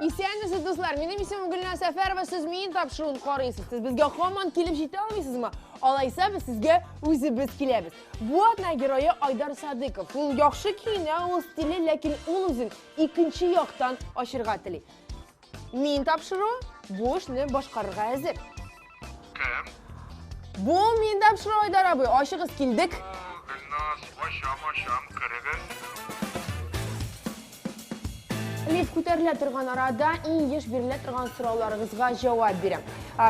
Исәнмесез, дуслар! Минем исемем Гөлназ Сәфәрова, сез мин тапшыруын карыйсыз. Сез безгә һаман килеп җитә алмыйсызмы? Алайса без сезгә үзебез киләбез. Бу атна герое Айдар Садыков. Ул яхшы киенә, ул стиле, ләкин ул үзен икенче яктан ачырга тели. Мин тапшыру бу эшне башкарырга әзер. Кем? Бу мин тапшыру, Айдар абый. Ачыгыз, килдек. Гөлназ, ачам, ачам, керегез. Лифт күтәрелә торган арада иң еш бирелә торган сорауларыгызга җавап бирәм.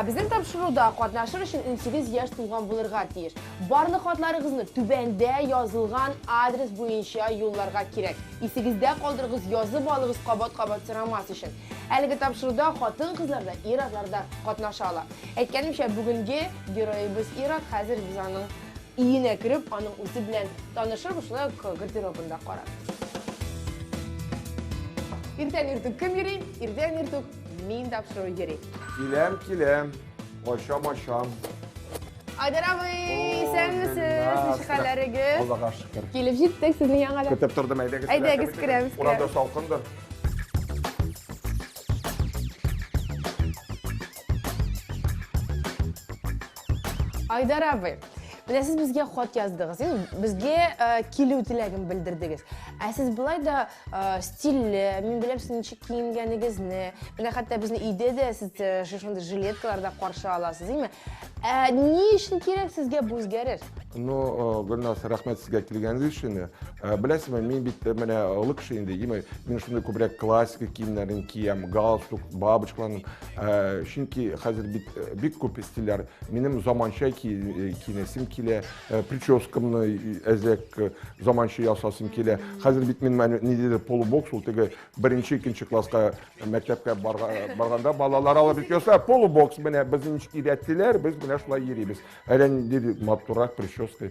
Безнең тапшыруда катнашыр өчен 18 яшь тулган булырга тиеш. Барлык хатларыгызны түбәндә язылган адрес буенча юлларга кирәк. Исегездә калдырыгыз, язып алыгыз, кабат-кабат сорамас өчен. Әлеге тапшыруда хатын-кызлар да, ир-атлар да катнаша ала. Әйткәнемчә, бүгенге героебыз ир-ат, хәзер без аның өенә кереп, аның үзе белән танышырбыз, шулай ук гардеробын да карарбыз. Иртән иртүк кем йөри? Иртән иртүк мин тапшыру йөри. Киләм, киләм. Ачам, ачам. Айдар абый, исәнмесез, ничек хәлләрегез? Аллага шөкер. Килеп җиттек сезнең янга да. Көтеп тордым, әйдәгез. Әйдәгез, керәбез. Урамда салкындыр. Айдар абый, менә сез безгә хат яздыгыз, инде безгә килү теләген белдердегез. Ә сез болай да стильле, мин беләм сез ничек киенгәнегезне. Менә хәтта безне өйдә дә сез шушындый жилеткаларда каршы аласыз, димме? Ә ни өчен кирәк сезгә бу үзгәреш? Ну, Гөлназ, рәхмәт сезгә килгәнегез өчен. Беләсезме, мин бит менә олы кеше инде, димме, мин шундый күбрәк классика киемнәрен киям, галстук, бабочкаларны. Чөнки хәзер бит бик күп стильләр. Минем заманча киенәсем килә, прическамны әзрәк заманча ясасым килә. Хәзер бит мин ниндидер полубокс, ул теге беренче, икенче класска мәктәпкә барганда балалар алып бит яса, полубокс менә безне ничек өйрәттеләр, без менә шулай йөрибез. Әллә нинди матуррак прическа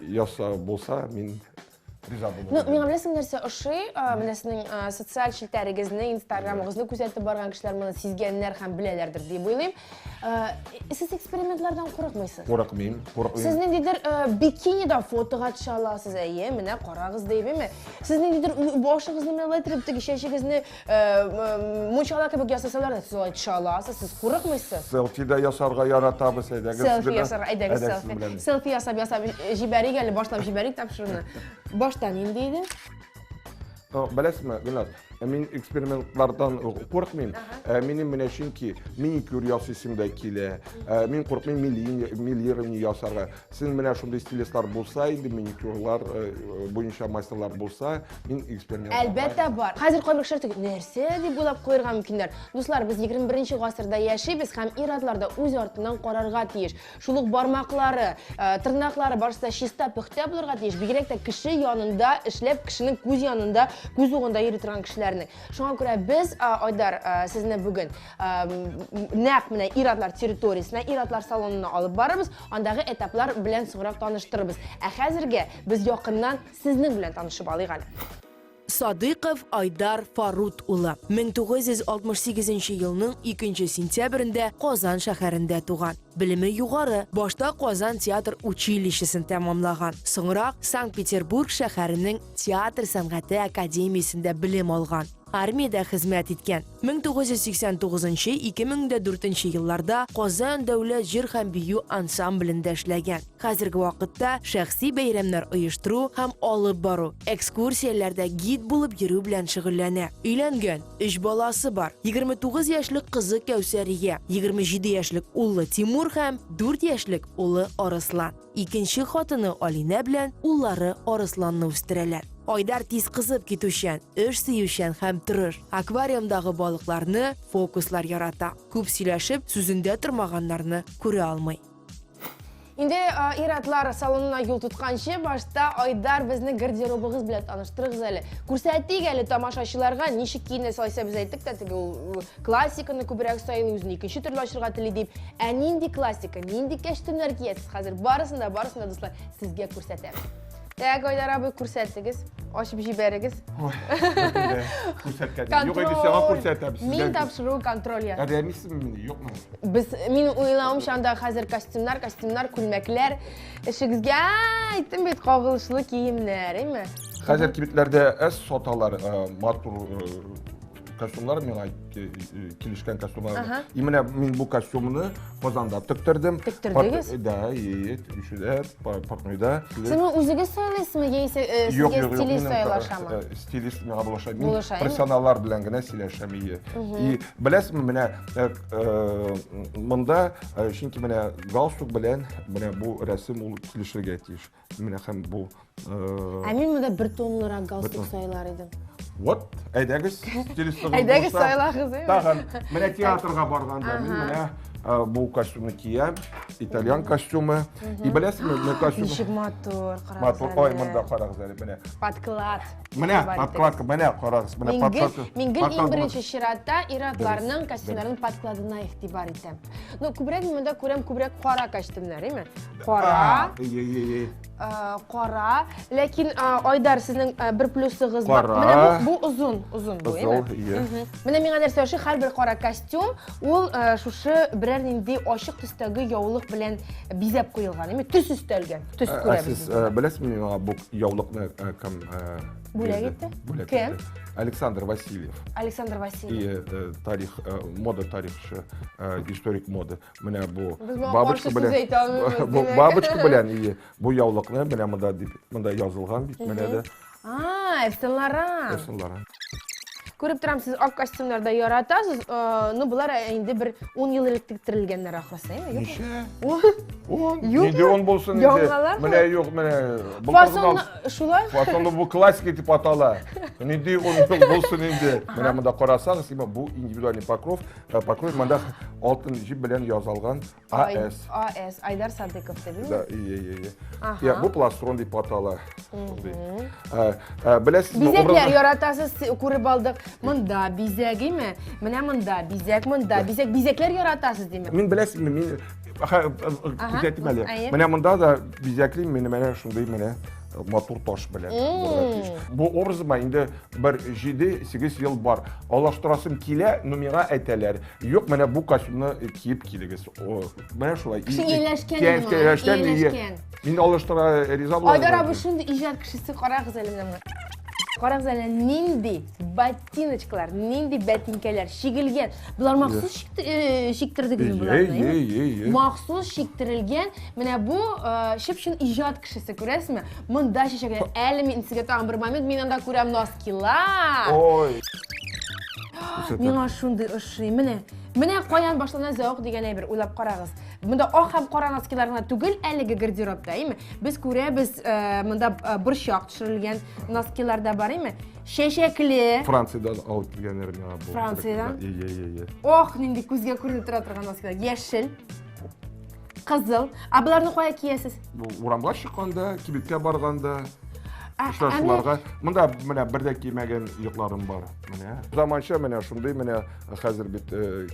яса булса, мин риза булыр. Ну, миңа беләсең нәрсә ошый? Менә сезнең социаль челтәрегезне, инстаграмыгызны күзәтеп барган кешеләр моны сизгәннәр һәм беләләрдер дип уйлыйм. Сез экспериментлардан курыкмыйсыз? Курыкмыйм, курыкмыйм. Сез ниндидер бикинида фотога төшә аласыз, әйе, менә карагыз дип, Сез ниндидер башыгызны менә болай итеп теге чәчегезне мунчала кебек ясасалар да, сез алай төшә аласыз, сез курыкмыйсыз. Селфи да ясарга яратабыз, әйдәгез. Селфи ясарга, әйдәгез селфи. Селфи ясап ясап җибәрик әле, башлап җибәрик тапшыруны. Башта нинди иде? Беләсезме, Гөлназ, мин экспериментлардан курыкмыйм. Минем менә чөнки маникюр ясыйсым да килә. Мин курыкмыйм милирование ясарга. Син менә шундый стилистлар булса, инде маникюрлар буенча мастерлар булса, мин эксперимент. Әлбәттә бар. Хәзер кайбер кешеләр теге нәрсә дип уйлап куерга мөмкиннәр. Дуслар, без 21 гасырда яшибез һәм ир-атлар да үз артыннан карарга тиеш. Шул ук бармаклары, тырнаклары барысы да чиста, пөхтә булырга тиеш. Бигрәк тә кеше янында эшләп, кешенең күз янында, күз угында йөри торган кешеләрнең. Шуңа күрә без, Айдар, сезне бүген нәкъ менә ир-атлар территориясенә, ир-атлар салонына алып барырбыз, андагы этаплар белән соңрак таныштырырбыз. Ә хәзергә без якыннан сезнең белән танышып алыйк әле. Садыйков Айдар Фарут улы, 1968 елның 2 сентябрендә Казан шәһәрендә туган. Белеме югары, башта Казан театр училищесын тәмамлаган, соңрак Санкт-Петербург шәһәренең театр сәнгате академиясендә белем алган. Армиядә хезмәт иткән. 1989-2004 елларда Казан дәүләт җыр һәм бию ансамблендә эшләгән. Хәзерге вакытта шәхси бәйрәмнәр оештыру һәм алып бару, экскурсияләрдә гид булып йөрү белән шөгыльләнә. Өйләнгән, өч баласы бар. 29 яшьлек кызы Кәүсәрия, 27 яшьлек улы Тимур һәм 4 яшьлек улы Арыслан. Икенче хатыны Алинә белән уллары Арысланны үстерәләр. Айдар тиз кызып китүчән, эш сөючән һәм тырыш. Аквариумдагы балыкларны, фокуслар ярата. Күп сөйләшеп, сүзендә тормаганнарны күрә алмый. Инде ир-атлар салонына юл тотканчы, башта Айдар безне гардеробыгыз белән таныштырыгыз әле. Күрсәтик әле тамашачыларга, ничек киенәсез, алайса без әйттек тә, теге ул классиканы күбрәк сайлый, үзен икенче төрле ачырга тели дип. Ә нинди классика, нинди кәчтүмнәр киясез хәзер? Барысын да, барысын да, дуслар, сезгә күрсәтәм. Так, Айдар абый, күрсәтегез. Ачып җибәрегез. Ой, күрсәткән. Юк, инде сиңа күрсәтәм. Мин тапшыру контроль ясыйм. Әдәмисезме мине, юкмы? Без, мин уйлавымча, анда хәзер костюмнар, костюмнар, күлмәкләр. Эшегезгә, әйттем бит, кагылышлы киемнәр, әйме? Хәзер кибетләрдә әз саталар, матур костюмнар миңа килешкән костюмнар. И менә мин бу костюмны Казанда тектердем. Тектердегез? Да, и еще портнойда. Сез моны үзегез сайлыйсызмы, яисә сезгә стилист сайлашамы? Стилист миңа булыша. Мин профессионаллар белән генә сөйләшәм. И беләсезме, менә монда, чөнки менә галстук белән менә бу рәсем ул килешергә тиеш. Менә һәм бу Ә мин монда бер тонлырак галстук сайлар идем. Вот, әйдәгез, стилистыгыз. Әйдәгез сайлагыз. Тагын, менә театрга барганда мин менә бу костюмны киям, итальян костюмы. И беләсезме, менә костюм. Ничек матур, карагыз. Матур, ой, монда карагыз әле, менә. Подклад. Менә подкладка, менә карагыз, менә подкладка. Мин гел иң беренче чиратта ир-атларның костюмнарының подкладына игътибар итәм. Ну, күбрәк мин монда күрәм күбрәк кара костюмнар, әйме? Кара. Кара. Ләкин Айдар, сезнең бер плюсыгыз бар. Менә бу, бу озын, озын бу, әйме? Озын, ие. Менә миңа нәрсә ошый, һәрбер кара костюм ул шушы берәр нинди ачык төстәге яулык белән бизәп куелган, әйме? Төс өстәлгән. Төс күрәбез. Сез беләсезме миңа бу яулыкны кем бүләк итте? Бүләк Кем? Александр Васильев. Александр Васильев. И тарих, мода тарихчы, историк моды. Менә бу бабочка белән. Бу бабочка белән и бу яулыкны менә монда дип монда язылган бит менә дә. А, Эф Сен-Лоран. Эф Сен-Лоран. Күреп торам, сез ак костюмнарда яратасыз. Ну, болар инде бер 10 ел элек тектерелгәннәр ахрысы, әйме? Ничә? 10? Нинди 10 булсын инде? Менә юк, менә. Фасонны шулай? Фасонны бу классика дип атала. Нинди 10 ел булсын инде? Менә монда карасагыз, бу индивидуальный покров, покров монда алтын җеп белән язалган АС. АС, Айдар Садыков дип, Да, ие, ие, ие. Я, бу пластрон дип атала. Беләсезме, Бизәкләр яратасыз, күреп алдык. Монда бизәк, име? Менә монда бизәк, монда бизәк. Бизәкләр яратасыз, димәк. Мин беләсезме, мин күзәтим әле. Менә монда да бизәклим, менә шундый менә матур таш белән. Бу образыма инде бер 7-8 ел бар. Алыштырасым килә, но миңа әйтәләр, юк, менә бу костюмны киеп килегез. Менә шулай. Кеше ияләшкән инде моңа. Ияләшкән. Мин алыштыра риза булам. Айдар абый шундый иҗат кешесе, карагыз әле менә моны. Карагыз әле нинди ботиночкалар, нинди бәтинкәләр чигелгән. Болар махсус чиктердегезме боларны? Махсус чиктерелгән. Менә бу чып-чын иҗат кешесе, күрәсезме? Монда чәчәкләр. Әле мин сезгә тагын бер момент, мин анда күрәм носкилар. Ой. Миңа шундый ошый. Менә, менә каян башлана зәвык дигән әйбер, уйлап карагыз. Монда ак һәм кара носкилар гына түгел әлеге гардеробта, әйме? Без күрәбез, монда борчак төшерелгән носкилар да бар, әйме? Чәчәкле. Франциядән алып килгәннәр миңа бу. Франциядән? Ие, ие, ие. Ох, нинди күзгә күренеп тора торган носкилар. Яшел. Кызыл. Ә боларны кая киясез? Бу урамга чыкканда, кибеткә барганда, очрашуларга. Монда менә бер дә кимәгән йокларым бар. Менә. Заманча менә шундый менә хәзер бит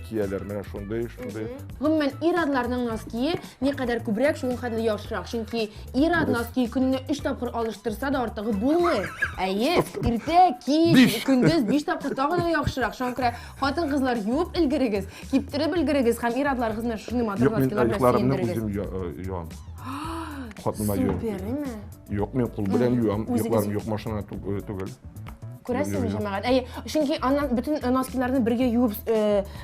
кияләр менә шундый, шундый. Гомумән, ир-атларның ноские никадәр күбрәк, шуның хәтле яхшырак. Чөнки ир-ат ноские көненә 3 тапкыр алыштырса да артыгы булмый. Әйе, иртә, кич, көндез 5 тапкыр тагын да яхшырак. Шуңа күрә хатын-кызлар юып өлгерегез, киптереп өлгерегез һәм ир-атларыгыз менә шундый матур Юк, мин носкилар белән аякларымны сөендерегез. үзем юам. Хатыныма юам. Супер, әйме? Юк, мин кул белән юам. Үзегез Юкларым юк, машина түгел. Күрәсезме, җәмәгать? Әйе, чөнки аннан бөтен носкиларны бергә юып,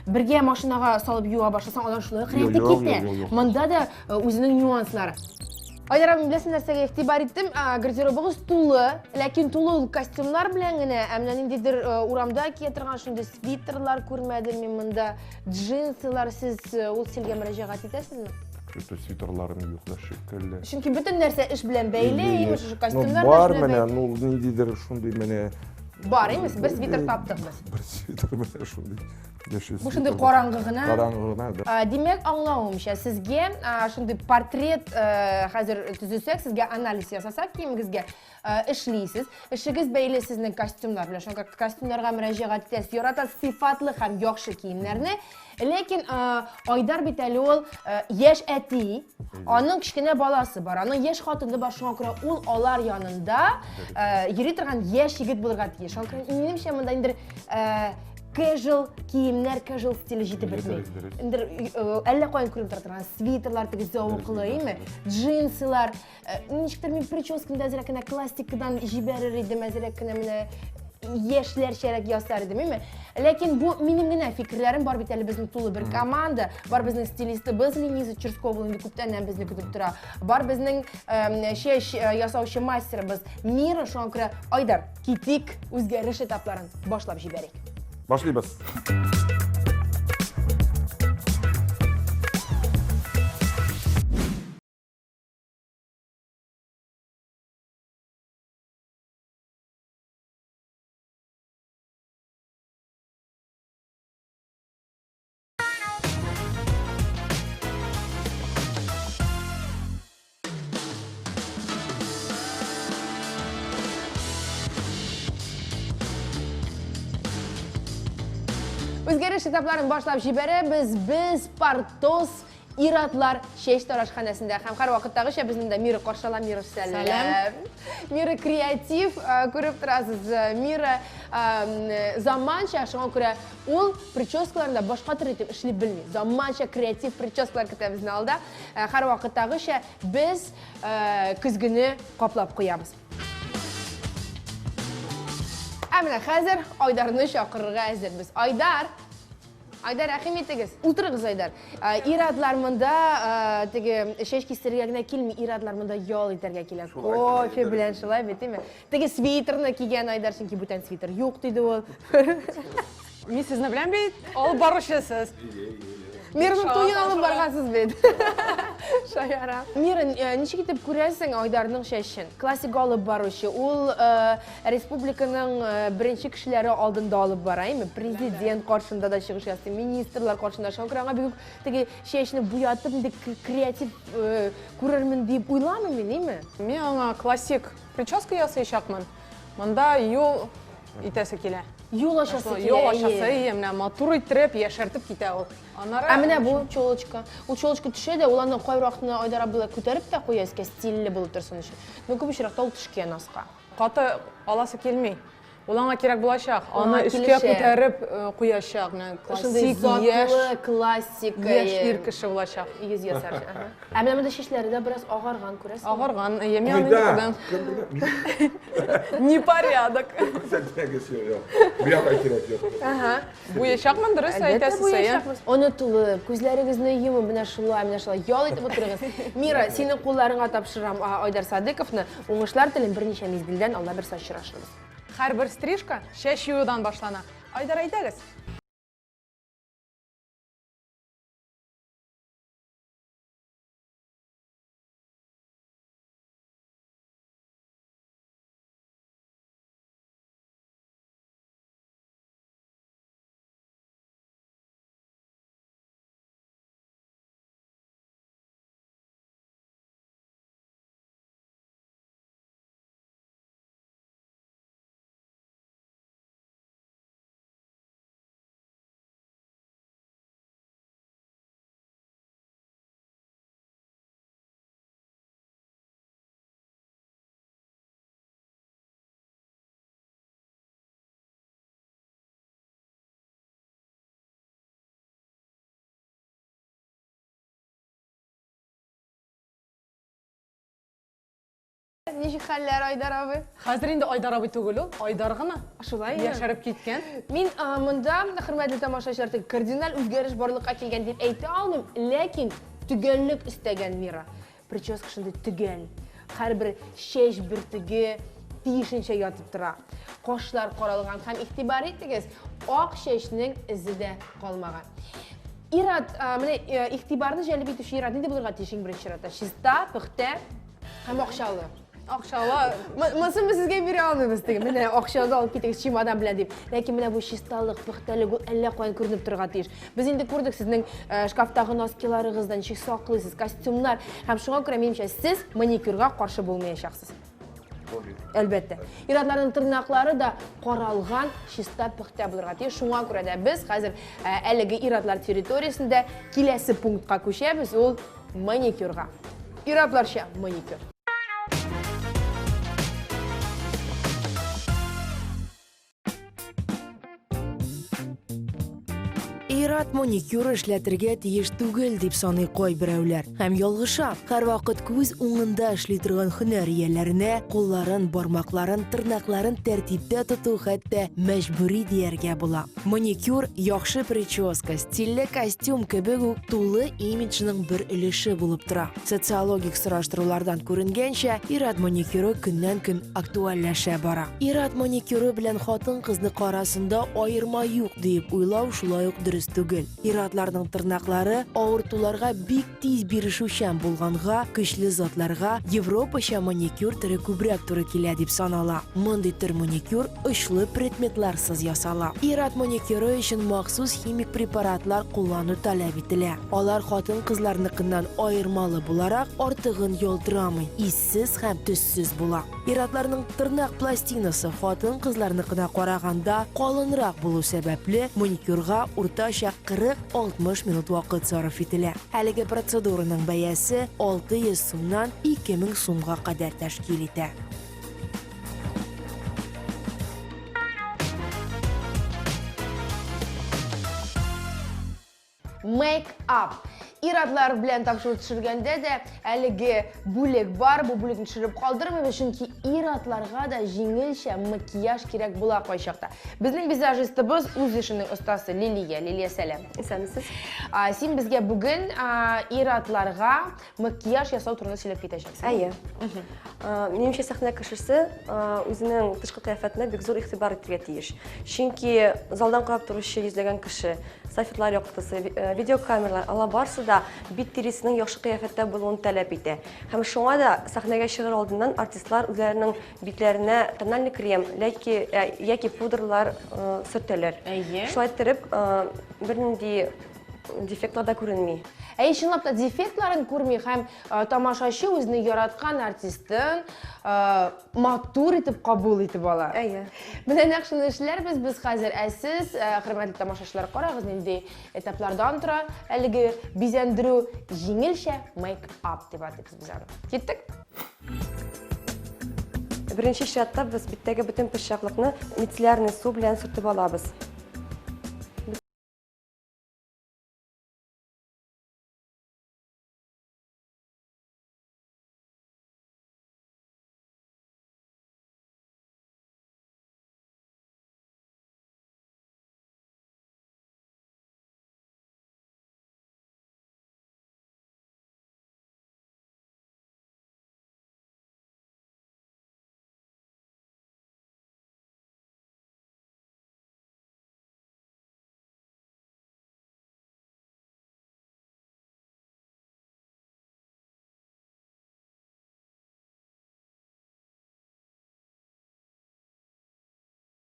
бергә машинага салып юа башласаң, алар шулай ук рәте китә. Монда да үзенең нюанслары. Айдар абый, беләсең нәрсәгә игътибар иттем? Гардеробыгыз тулы, ләкин тулы ул костюмнар белән генә, ә менә ниндидер урамда кия торган шундый свитерлар күрмәдем мин монда, джинсылар. Сез ул стильгә мөрәҗәгать итәсезме? Что-то свитерларым юк да шикелле. Чөнки бөтен нәрсә эш белән бәйле, имеш, шушы костюмнар да бар менә, ну ниндидер шундый менә. Бар, имеш, бер свитер таптык без. Бер свитер менә шундый. Бу шундый караңгы гына. Караңгы гына, да. Димәк, аңлавымча, сезгә шундый портрет хәзер төзесәк, сезгә анализ ясасак киемегезгә, эшлисез. Эшегез бәйле сезнең костюмнар белән. Шуңа костюмнарга мөрәҗәгать итәсез. Яратасыз сыйфатлы һәм яхшы киемнәрне. Ләкин Айдар бит әле ул яшь әти, аның кечкенә баласы бар, аның яшь хатыны бар, шуңа күрә ул алар янында йөри торган яшь егет булырга тиеш. Шуңа күрә минемчә монда инде casual киемнәр, casual стиле җитеп бетми. Инде әллә каян күренеп тора торган свитерлар теге зәвыклы, әйеме? Джинсылар. Ничектер мин прическаны да әзрәк кенә классикадан җибәрер идем, әзрәк кенә менә. яшьләрчәрәк ясар идем, әйме? Ләкин бу минем генә фикерләрем бар бит әле безнең тулы бер команда, бар безнең стилистыбыз Лениза Черскова инде күптәннән безне көтеп тора. Бар безнең чәч ясаучы мастерыбыз Мира, шуңа күрә Айдар, китик, үзгәреш этапларын башлап җибәрик. Башлыйбыз. Үзгәреш этапларын башлап җибәрәбез. Без Портос ир-атлар чәч тарашханәсендә һәм һәрвакыттагыча безнең дә Мира каршы ала. Мира, сәлам. Мира креатив, күреп торасыз. Мира заманча, шуңа күрә ул прическаларында башка төрле итеп эшли белми. Заманча креатив прическалар көтә безне алда. Һәрвакыттагыча без көзгене каплап куябыз. Ә менә хәзер Айдарны чакырырга әзербез. Айдар! Айдар, рәхим итегез. Утырыгыз, Айдар. Ир-атлар монда теге чәч кистерергә генә килми, ир-атлар монда ял итәргә килә. Кофе белән шулай бит, димме? Теге свитерны кигән Айдар, чөнки бүтән свитер юк, диде ул. Мин сезне беләм бит, алып баручысыз. Мираның туен алып баргансыз бит. Шаяра. Мира, ничек итеп күрәсең Айдарның чәчен? Классик алып баручы. Ул республиканың беренче кешеләре алдында алып бара, әйме? Президент каршында да чыгыш ясый, министрлар каршында. Шуңа күрә аңа бик үк теге чәчне буятып, инде креатив күрермен дип уйламыйм мин, әйме? Мин аңа классик прическа ясыячакмын. Монда юл итәсе килә. Юл ачасы килә. Юл ачасы, әйе, менә матур иттереп, яшәртеп китә ул. Аннары Ә менә бу челочка. Ул челочка төшә дә, ул аны кайбер вакытны Айдар абыйлар күтәреп тә куя өскә, стильле булып торсын өчен. Но күп очракта ул төшкән аска. Каты аласы килми. Ул аңа кирәк булачак. Аны өскә күтәреп куячак. Менә классик, яшь, классик, яшь ир кеше булачак. Йөз ясар. Ә менә монда чәчләре дә бераз агарган, күрәсеңме? Агарган, әйе, мин аны күрдем. Непорядок. Күрсәтмәгез, юк, юк. Бу якка кирәк юк. Ага. Буячакмын, дөрес әйтәсез, әйе. Онытылып, күзләрегезне йомып, менә шулай, менә шулай ял итеп утырыгыз. Мира, синең кулларыңа тапшырам Айдар Садыковны. Уңышлар телим, берничә мизгелдән Алла бирса очрашырбыз. Һәрбер стрижка чәч юудан башлана. Айдар, әйдәгез. Ничек хәлләр, Айдар абый? Хәзер инде Айдар абый түгел ул, Айдар гына. Шулай. Яшәреп киткән. Мин монда, хөрмәтле тамашачылар, теге кардиналь үзгәреш барлыкка килгән дип әйтә алмыйм, ләкин төгәллек өстәгән Мира. Прическа шундый төгәл. Һәрбер чәч бөртеге тиешенчә ятып тора. Кашлар каралган һәм игътибар итегез, ак чәчнең эзе дә калмаган. Ир-ат, менә игътибарны җәлеп итүче ир-ат нинди булырга тиеш иң беренче чиратта? Чиста, пөхтә һәм акчалы. Акчалы. Монысын без сезгә бирә алмыйбыз теге. Менә акчаны алып китегез чемодан белән дип. Ләкин менә бу чисталык, пөхтәлек ул әллә каян күренеп торырга тиеш. Без инде күрдек сезнең шкафтагы носкиларыгызны, ничек саклыйсыз, костюмнар. Һәм шуңа күрә минемчә сез маникюрга каршы булмаячаксыз. Әлбәттә. Ир-атларның тырнаклары да каралган, чиста, пөхтә булырга тиеш. Шуңа күрә дә без хәзер әлеге ир-атлар территориясендә киләсе пунктка күчәбез, ул маникюрга. Ир-атларча маникюр. Ир-ат Ир-ат маникюр эшләтергә тиеш түгел, дип саный кайберәүләр. Һәм ялгыша. Һәрвакыт күз уңында эшли торган һөнәр ияләренә кулларын, бармакларын, тырнакларын тәртиптә тоту хәтта мәҗбүри дияргә була. Маникюр, яхшы прическа, стильле костюм кебек үк тулы имиджның бер өлеше булып тора. Социологик сораштырулардан күренгәнчә, ир-ат маникюры көннән-көн актуальләшә бара. Ир-ат маникюры белән хатын-кызныкы арасында аерма юк диеп уйлау шулай ук дөрес түгел. Ир-атларның тырнаклары авыртуларга бик тиз бирешүчән булганга, көчле затларга европача маникюр төре күбрәк туры килә дип санала. Мондый төр маникюр очлы предметларсыз ясала. Ир-ат маникюры өчен махсус химик препаратлар куллану таләп ителә. Алар хатын-кызларныкыннан аермалы буларак, артыгын ялтырамый, иссез һәм төссез була. Ир-атларның тырнак пластинасы хатын-кызларныкына караганда калынрак булу сәбәпле, маникюрга уртача 40-60 минут вакыт сарыф ителә. Әлеге процедураның бәясе 600 сумнан 2000 сумга кадәр тәшкил итә. Make-up. Ир-атлар белән тапшыру төшергәндә дә әлеге бүлек бар. Бу бүлекне төшереп калдырмыйбыз, чөнки ир-атларга да җиңелчә макияж кирәк була кайчакта. Безнең визажистыбыз үз эшенең остасы Лилия. Лилия, сәлам. Исәнмесез. Син безгә бүген ир-атларга макияж ясау турында сөйләп китәчәксең. Әйе. Минемчә, сәхнә кешесе үзенең тышкы кыяфәтенә бик зур игътибар итәргә тиеш. Чөнки залдан карап торучы йөзләгән кеше Софитлар яктысы, э, видеокамералар, алар барысы да бит тиресенең яхшы кыяфәттә булуын таләп итә. Һәм шуңа да сәхнәгә чыгыр алдыннан артистлар үзләренең битләренә тональный крем, яки, э, яки пудралар э, сөртәләр. Әйе. Шулай иттереп, бернинди дефектлар да күренми. Әйе, чынлап та дефектларын күрми һәм тамашачы үзенең яраткан артистын матур итеп кабул итеп ала. Әйе. Менә нәкъ шуны эшләрбез без хәзер. Ә сез, э, хөрмәтле тамашачылар, карагыз, нинди этаплардан тора әлеге бизәндерү җиңелчә мейк-ап дип атыйбыз без аны. Киттек. Беренче чиратта без биттәге бөтен пычраклыкны мицеллярный су белән сөртеп алабыз.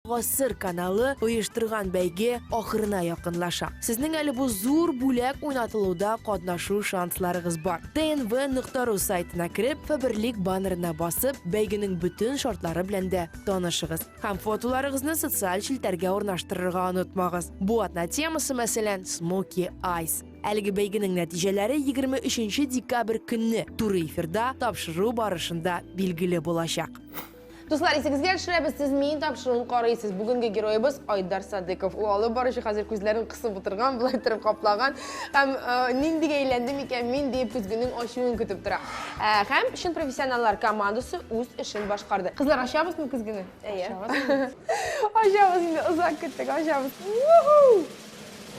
Гасыр каналы оештырган бәйге ахырына якынлаша. Сезнең әле бу зур бүләк уйнатылуда катнашу шансларыгыз бар. tnv.ru сайтына кереп, Фаберлик баннерына басып, бәйгенең бөтен шартлары белән дә танышыгыз. Һәм фотоларыгызны социаль челтәргә урнаштырырга онытмагыз. Бу атна темасы, мәсәлән, Smoky Eyes. Әлеге бәйгенең нәтиҗәләре 23 декабрь көнне туры эфирда тапшыру барышында билгеле булачак. Дуслар, исегезгә төшерәбез, сез мин тапшыруын карыйсыз. Бүгенге героебыз Айдар Садыков. Ул алып баручы хәзер күзләрен кысып утырган, болай торып каплаган һәм э, ниндигә әйләндем икән мин диеп көзгенең ачуын көтеп тора. Э, һәм чын профессионаллар командасы үз эшен башкарды. Кызлар, ачабызмы көзгене? Әйе. Ачабыз инде, озак көттек, ачабыз. Уху!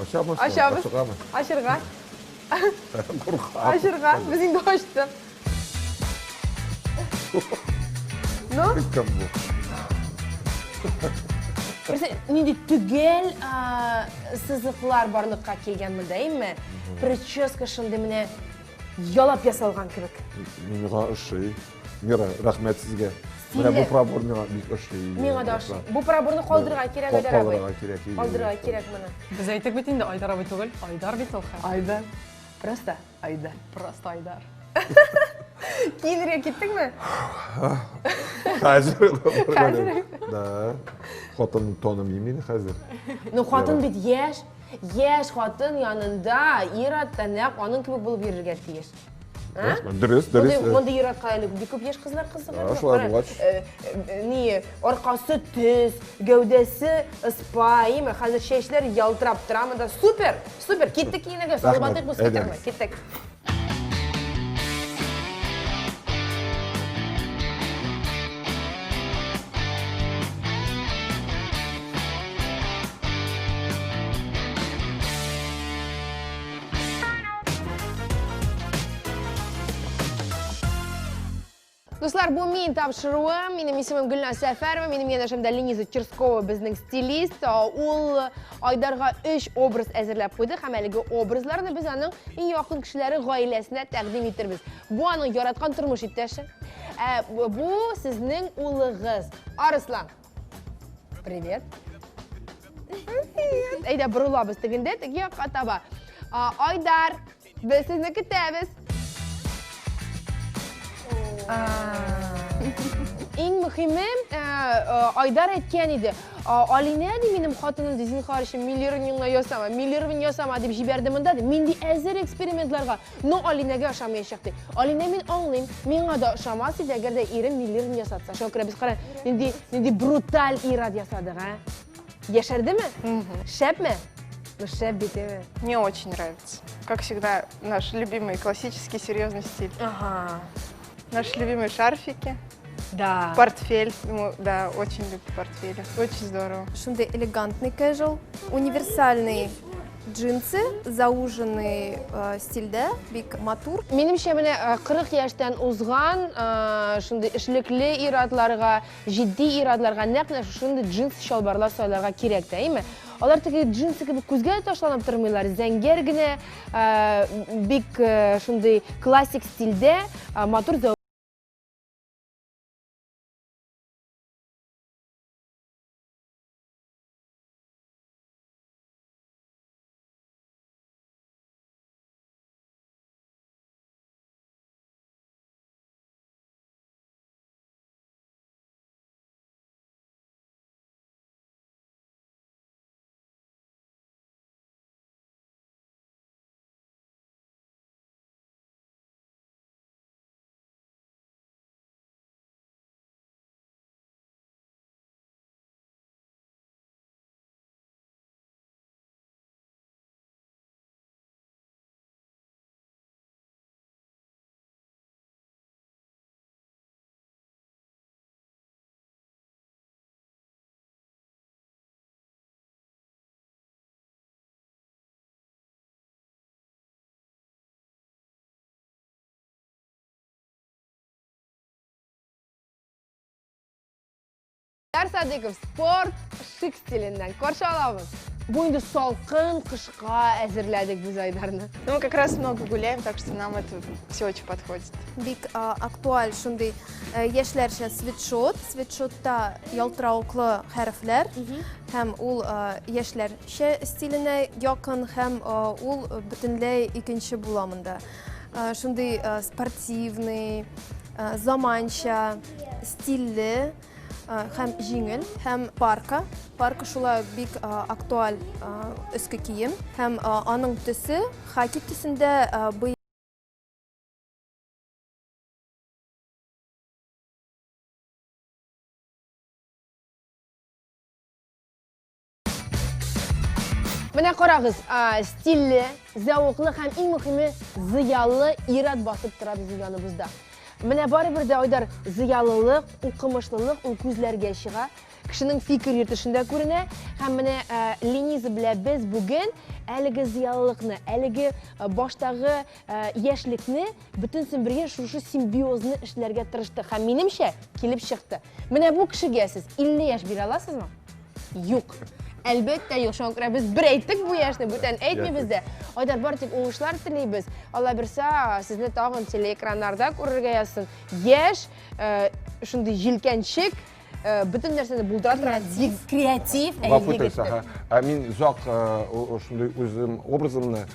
Ачабыз. Ачабыз. Ачыргамы? Ачырга. Куркам. Ачырга. Без инде ачтык. Ну? Кем бу? Берсе нинди төгәл сызыклар барлыкка килгән монда, әйме? Прическа шундый менә ялап ясалган кебек. Миңа ошый. Мира, рәхмәт сезгә. Менә бу пробор миңа бик ошый. Миңа да ошый. Бу проборны калдырырга кирәк, Айдар абый. Калдырырга кирәк. Калдырырга кирәк моны. Без әйттек бит инде, Айдар абый түгел, Айдар бит ул хәзер. Айдар. Просто Айдар. Просто Айдар. Киенергә киттеңме? Хәзер. Хәзер. Да. Хатын танымыйм инде хәзер. Ну, хатын бит яшь. Яшь хатын янында ир-ат та нәкъ аның кебек булып йөрергә тиеш. Дөрес, дөрес. Мондый ир-атка әле бик күп яшь кызлар кызыга. Шулай булгач. Ни, аркасы төз, гәүдәсе ыспа, име, хәзер чәчләр ялтырап тора монда. Супер, супер. Киттек киенергә, салып атыйк бу скитерны. Киттек. Дуслар, бу мин тапшыруы. Минем исемем Гөлназ Сәфәрова, минем янәшәмдә Лениза Черскова, безнең стилист. Ул Айдарга өч образ әзерләп куйды һәм әлеге образларны без аның иң якын кешеләре гаиләсенә тәкъдим итербез. Бу аның яраткан тормыш иптәше. Ә бу сезнең улыгыз Арыслан. Привет. Привет. Әйдә, борылабыз тегендә, теге якка таба. Айдар, без сезне көтәбез. Иң мөхиме, Айдар әйткән иде, Алинә ди минем хатыным ди, зинһар өчен миллированиеңне ясама, миллирование ясама дип җибәрде монда ди. Мин ди әзер экспериментларга, но Алинәгә ошамаячак ди. Алинә мин аңлыйм, миңа да ошамас иде, әгәр дә ирем миллирование ясатса. Шуңа күрә без кара, нинди нинди бруталь ир-ат ясадык, а? Яшәрдеме? Шәпме? Ну шәп бит, әйме? Мне очень нравится. Как всегда, наш любимый классический серьезный стиль. Ага. Наши любимые шарфики. Да. Портфель. Ему, да, очень любит портфели. Очень здорово. Шундый элегантный casual, универсальный джинсы, зауженный э, стильдә, бик матур. Минемчә, менә 40 э, яшьтән узган э, шундый эшлекле ир-атларга, җитди ир-атларга нәкъ менә шушындый джинс чалбарлар сайларга кирәк тә, әйме? Алар теге джинсы кебек күзгә ташланып тормыйлар, зәңгәр генә, бик шундый классик стильдә, матур. Айдар Садыков спорт шик стиленнән каршы алабыз. Бу инде салкын кышка әзерләдек без Айдарны. Ну, мы как раз много гуляем, так что нам это все очень подходит. Бик актуаль шундый яшьләрчә свитшот. Свитшотта ялтыравыклы хәрефләр һәм ул яшьләрчә стиленә якын һәм ул бөтенләй икенче була монда. Шундый спортивный, заманча, стильле һәм җиңел һәм парка. Парка шулай ук бик актуаль өске кием һәм аның төсе хаки төсендә. Менә карагыз, стильле, зәвыклы һәм иң мөхиме зыялы ир-ат басып тора безнең яныбызда. Менә барыбер дә, Айдар, зыялылык, укымышлылык ул күзләргә чыга, кешенең фикер йөртешендә күренә. Һәм менә Лениза белән без бүген әлеге зыялылыкны, әлеге баштагы яшьлекне бөтенесен бергә шушы симбиозны эшләргә тырыштык. Һәм минемчә, килеп чыкты. Менә бу кешегә сез 50 яшь бирә аласызмы? Юк. Әлбәттә, юк. Шуңа күрә без бер әйттек бу яшьне, бүтән әйтмибез дә. Айдар, бары тик уңышлар телибез. Алла бирсә, сезне тагын телеэкраннарда күрергә язсын. Яшь, э, шундый җилкәнчек. бөтен нәрсәне булдыра торган креатив Гафу итегез, аһа. Ә мин озак шундый үзем образымны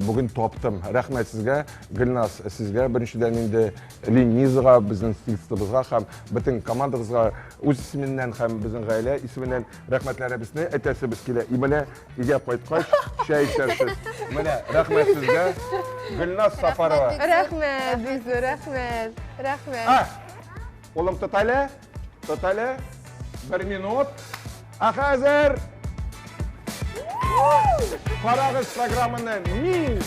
бүген таптым. Рәхмәт сезгә, Гөлназ, сезгә беренчедән инде Ленизага, безнең стилистыбызга һәм бөтен командагызга үз исеменнән һәм безнең гаилә исеменнән рәхмәтләребезне әйтәсебез килә. И менә өйгә кайткач чәй эчәрсез. Менә рәхмәт сезгә, Гөлназ Сафарова. Рәхмәт, бик зур рәхмәт. Рәхмәт. А, улым, тот әле, тот әле. Бер минут. Ә хәзер карагыз программаны мин.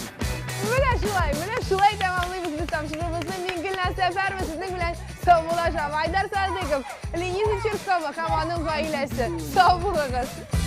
Менә шулай, менә шулай тәмамлыйбыз без тапшыруыбызны. Мин Гөлназ Сәфәрова сезнең белән саубуллашам. Айдар Садыков, Лениза Черткова һәм аның гаиләсе. Сау булыгыз.